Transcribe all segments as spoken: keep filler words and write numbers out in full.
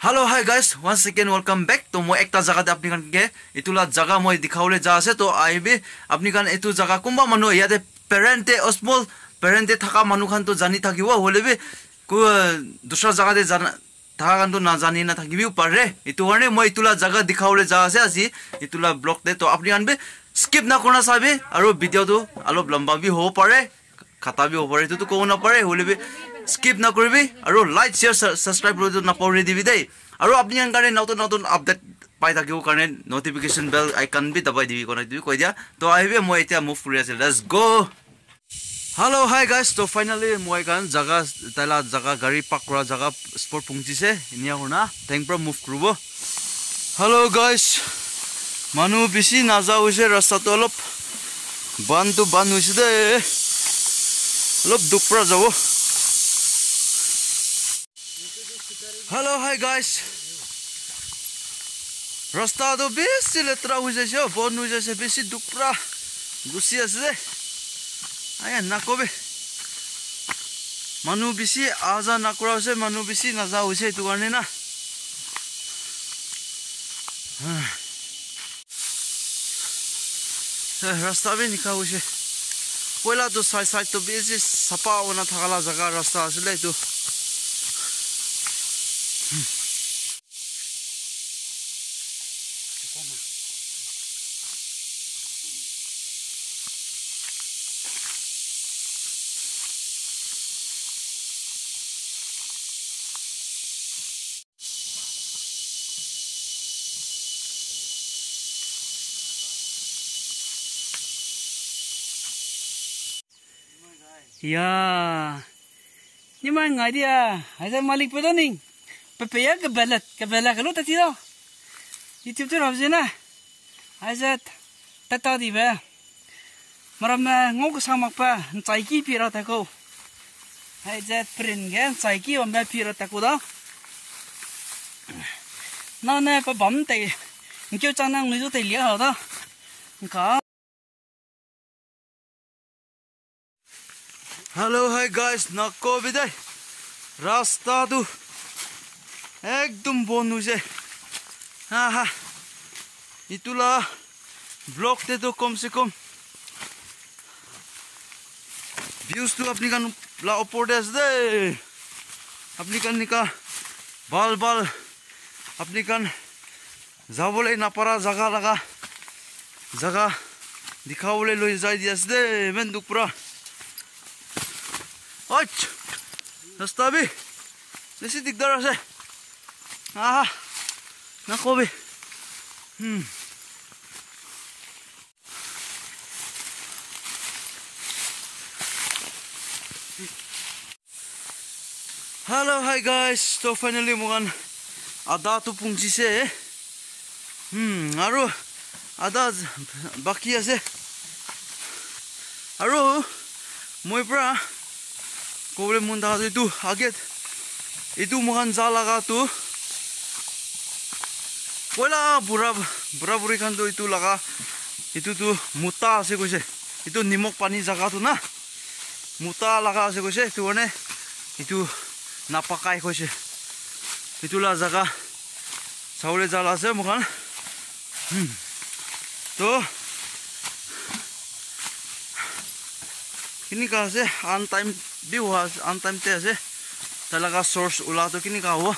Hello, hi guys, once again welcome back. To moi ekta jaga te apni khan ke etu la jaga moi dikhabole ja ase. To ahibi apni khan etu jaga kunba manu yate parent te small parent te thaka manu khan to jani thakibo, hoile bi ku dusra jaga te jana thaka khan to najani na thakibi pare. Etu karne moi etu la jaga dikhabole ja ase aji etu la vlog te. To apni khan bi skip na kurna sabi aru video to alop lamba bi hobo pare. Khata bi hobo pare, etu tu kobo na pare, hoile bi skip na kuribi, aru like, share, su-, subscribe kuri tu na pahori dibi dei. Aru apni khan karne notun notun update pai thakibo karne notification bell icon bi dabai dibi kona etu bi koi dia. To ahibi, moi etia move kuri ase. Let's go. Hello, hi guys. To finally moi khan jaga, taila jaga gari park kura jaga spot punchise. Inia kurna theng pra move kuribo. Hello guys, manu bishi naja hoise, rasta tu olop ban tu ban hoise de, olop dukh pra jabo. Hello, hi guys, rasta tu bishi letra hoise, bon hoise, bishi dukh pra gusi ase de. Aya nakobe. Manu bishi aja nakura ase, manu bishi naja hoise etu karne na. Eh, rasta bi nika hoise. Poila tu side side tu bishi sapa hoina thaka la jaga rasta ase le etu. Ya. Ni mai ngai dia. Hai sa malik pe to ning. Pe pe ya ke belet, ke belet ke lu ta ti do. YouTube tu rap je na. Hai sa ta ta di be. Maram na ngok sa mak pa, nchai ki pi ra ta ko. Hai sa prin ge nchai ki wa me pi ra ta ko da. Na ne pa bam te. Nkyo chang nang ni zo te lia ha da. Nka. Hello, hi guys, nakobi dai. Rasta tu ekdum bon hoise. Ha ha. Etu la vlog te tu kom se kom views tu apni khan la opor te ase de. Apni khan nika bal bal apni khan jabole napara jaga laga jaga dikhabole loi jai di ase de, iman dukh pra. Ach, rasta bi bishi dikdar ase. Aha, nakobi. Hmm. Hello, hi guys. To finally moikhan ada tu punchise. Hmm, aru ada baki ase. Aru moi pra kobole mon thaka tu etu age, etu moikhan ja laga tu poila bura, bura buri khan tu etu laga, etu tu muta ase koise. Etu nimok pani jaga tu na. Muta laga ase koise, etu karne etu napakai koise. Etu la jaga sabole jala ase moikhan. Hmm. To, kinika ase, on time bi hua ase, on time te ase. Tai laga source ula to kinika hobo?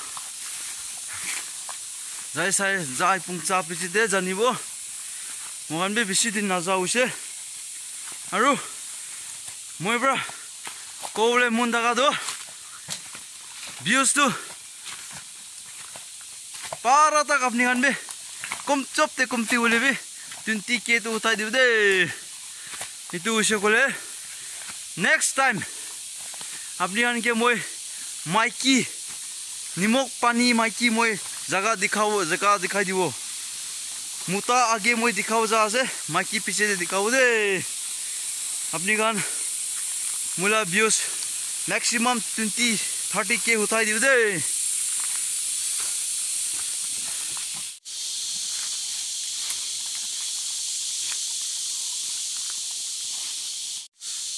Jai sai, jai pungcha piche te janibo. Moikhan bi bishi din naja hoise. Aru moi pra kobole mon thaka tu views tu para tak apni khan bi kom chop te komti hoile bi twenty K tu uthai dibo de. Etu hoise koile next time apni khan ke moi maiki nimok pani maiki moi jaga dikhabo, jaga dikhai dibo. Muta age moi dikhabo ja ase, maiki piche te dikhabo de. Apni khan moi la views maximum twenty, thirty K uthai dibo de.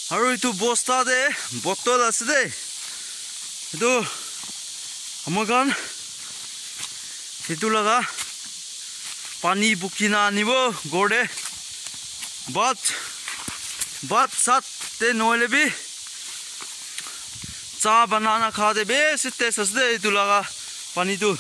Aru etu bosta te bottle ase de. Etu moi khan Etu laga pani bukhi na anibo ghor te. Bhat, bhat sat te nohoile bi cha banana kha te bishi taste ase de etu laga pani tu.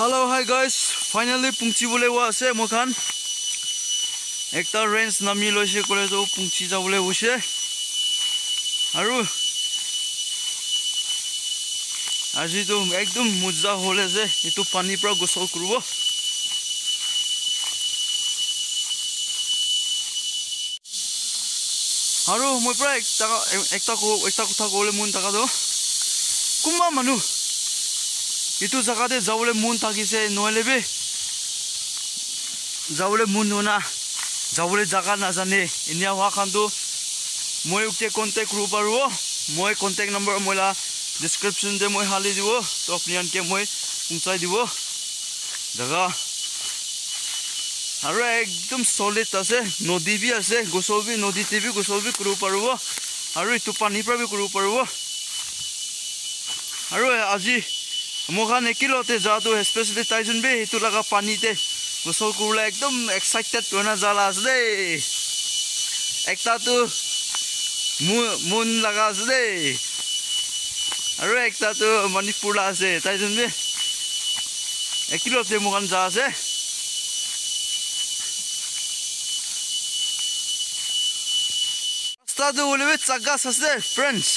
Hello, hi guys. Finally, pungchi bole wa ase moi khan. Ekta range nami loise kole to pungchi ja bole hoise. Aru aji to ekdom moja hole ase. Etu pani pra gosol kuribo. Aru moi pura ekta, ekta ko, ekta kotha kobole mon thaka toh, kunba manu etu jaga te jabole mon thakise, nohoile bi jabole mon nohona, jabole jaga najane, enia howa khan toh moi ke contact kuribo paribo. Moi contact number moi la description te moi hali dibo, toh apni khan ke moi punchai dibo jaga. Aru ekdom solid ase, nodi bi ase, gosol bi, nodi te bi gosol bi kuribo paribo, aru etu pani pra bi kuribo paribo. Aru aji moi khan ekilot te ja tu, especially taijon bi etu laga pani te gosol kuribole ekdom excited hoina ja la ase de. Ekta tu mo-, mon laga ase de. Aru ekta tu Manipur la ase, taijon bi ekilot te moi khan ja ase. Rasta tu hoile bi chagas ase, friends.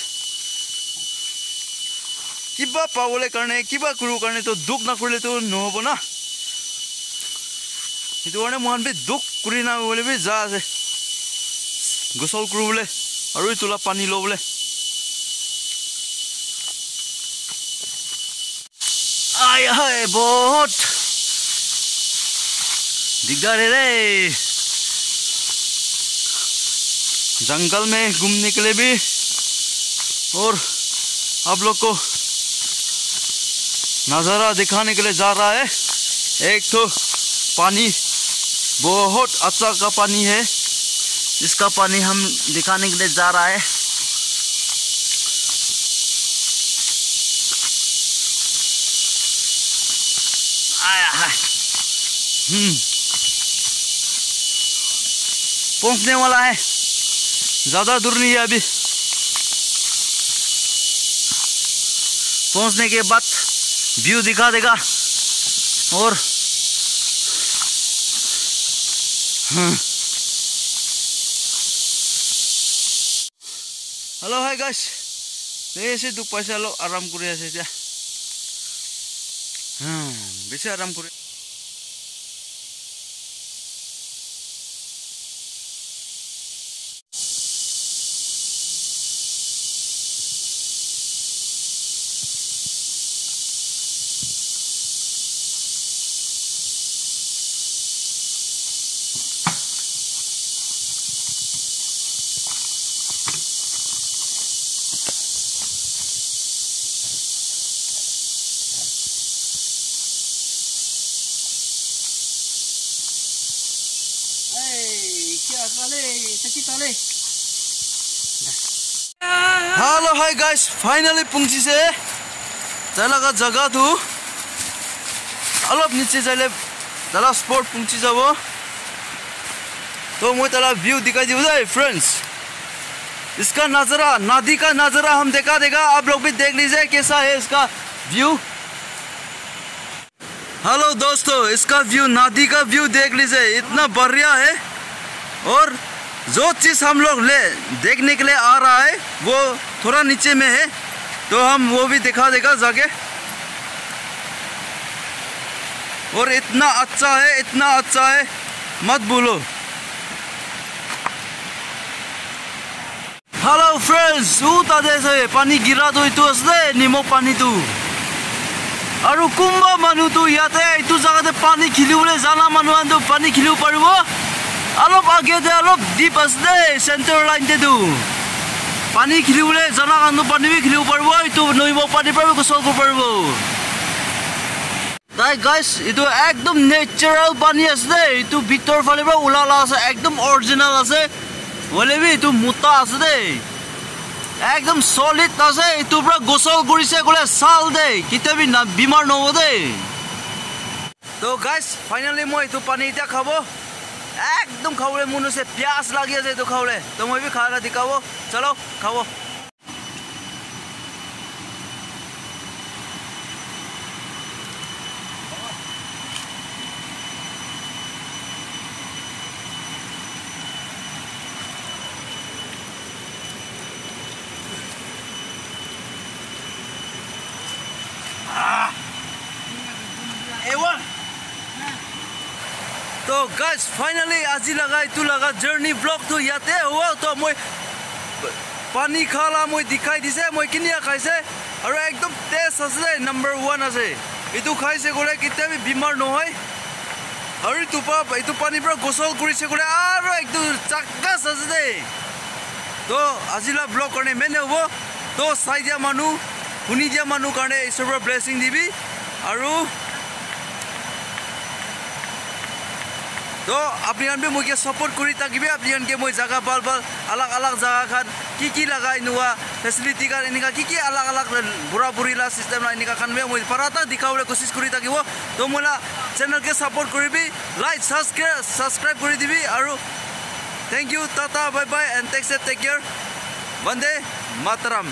Kiba pabole karne, kiba kuribo karne to dukh nakurile to nohobo na. Etu karne moi khan bi dukh kuri na hoile bi ja ase. Gosol kuribole aru etu la pani lobole. Ai hai, bahut digdar hai re. जंगल में घूमने के लिए भी और आप लोग को नज़ारा दिखाने के लिए जा रहा है। एक तो पानी बहुत अच्छा का पानी है, इसका पानी हम दिखाने के लिए जा रहा है। आया है। हम्म। पहुंचने वाला है, ज्यादा दूर नहीं है अभी। पहुंचने के बाद व्यू दिखा देगा। और, हाँ। Hello, hi guys. Besi dukh paise, olop aram kuri ase etia. Hmm, besi aram kuri. Hello, hi guys, finally pungchise. Tai laga jaga tu alop niche jaile tai laga spot pungchi jabo. To moi tai laga view dikhai dibo dai, friends. इसका नज़ारा, नदी का नज़ारा हम दिखा देगा, आप लोग भी देख लीजिए कैसा है इसका view। हेलो दोस्तों, इसका व्यू, नदी का व्यू देख लीजिए, इतना बढ़िया है। और जो चीज़ हम लोग ले देखने के लिए आ रहा है, वो थोड़ा नीचे में है, तो हम वो भी दिखा देगा जाके। और इतना अच्छा है, इतना अच्छा है, मत बोलो। Hello friends, u tate ase pani gira tu etu ase de, nimok pani tu. Aru kunba manu tu yate etu jaga te pani khili bole jana manu khan tu pani khili bo paribo. Alop age te alop deep ase de, center line te tu. Pani khili bole jana khan tu pani bi khili bo paribo, etu nimok pani para bi ghusol kuri bo paribo. Tai guys, etu ekdom natural pani ase de, etu bitor phale para ula la ase, ekdom original ase, hoile bi etu mota ase de, ekdom solid ase, etu para ghusol kurise koile sal de, ketia bi na bimar nahobo de. To guys, finally moi etu pani eta khabo, ekdom khabole mon ase, pyas lagi ase etu khabole, to moi bi kha na dikhabo, chalo khabo. Ah! A one. To guys, finally aji laga etu laga journey vlog tu yate hobo. To moi pani khala moi dikhai dise, moi kinia khaise, aru ekdom taste ase de, number one ase. Etu khaise koile ketia bi bimar nohoi. Aru etu pa, etu pani para ghusol kurise koile aru ekdom chakas ase de. To aji la vlog karne mene hobo. To sai dia manu, huni dia manu karne Isor para blessing dibi. Aru to apni khan bi moi ke support kuri thakibi, apni khan ke moi jaga bhal bhal, alag alag jaga khan ki ki laga enua facility khan, enika ki ki alag alag bura buri la system la enika khan bi moi para ta dikhawole kosis kuri thakibo. To moi la channel ke support kuribi, like, subscribe, subscribe kuri dibi aru thank you, tata, bye bye and take safe, take care. Vande Mataram.